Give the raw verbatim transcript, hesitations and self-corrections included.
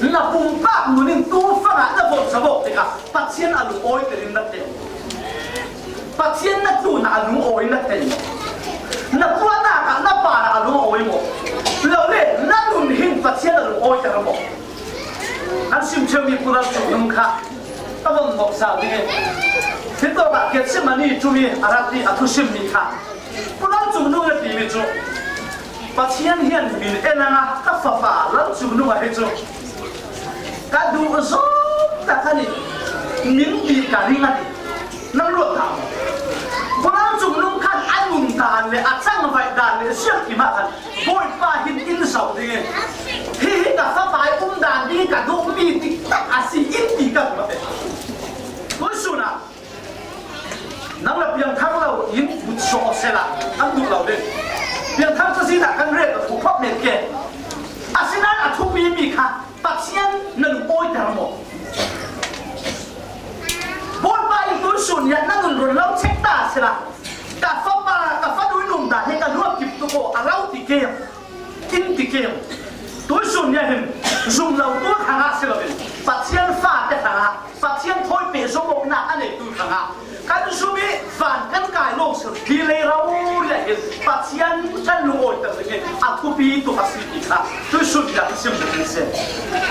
Na pumpak nun in tu fangah na von sa bawk tikah Pathian a lungawiter in na thei. Pathian na tlunah a lungawi na thei maw? Na tuahnak ah na parah a lungawi maw? Lo le, na nun hin Pathian a lungawiter maw? An sim theuhmi Pu Lal Cung Nung kha ka von mawk sau ding e. Hitawkah Gethsemane ṭum i a rat i a thusimmi kha Pu Lal Cung Nung na timi cu Pathian hian min en ang a, ka fapa Lal Cung Nung a hi cu ka duh zawk tak a nih, min bik ka ring a ti. Nan ruat hna maw? Pu Lal Cung Nung khan a nun dan le a cangvaih dan le a sialkim ah khan Bawipa hin in zoh ding i hi hi ka fapa i um dan ding i ka duhmi dik tak a si in ti ka hmuh a pe. Tuisun ah nang le piangthar lo in vut sawh sehla kan duh lo ding. Piangthar cu zin ah kan rel a thu phawt men ke. Asinain a thupi mi kha Pathian na lungawiter maw? Bawipa in tuisun hi ah na nun run lo check ta sehla ka fapa, ka fanu i nung dan hi ka luat kip tuk aw a lo ti keng. In ti keng. Tuisun nia hin zumlotu hrangah si loin Pathian fate hrangah, Pathian thawi peh zawmawknak a neitu hrangah kan zum i van kan kai lawng si lo. Hi lei rori ah hin Pathian kan lungawiter ding i a thupi tuk a si ti kha tuisun nia ka sim ding si.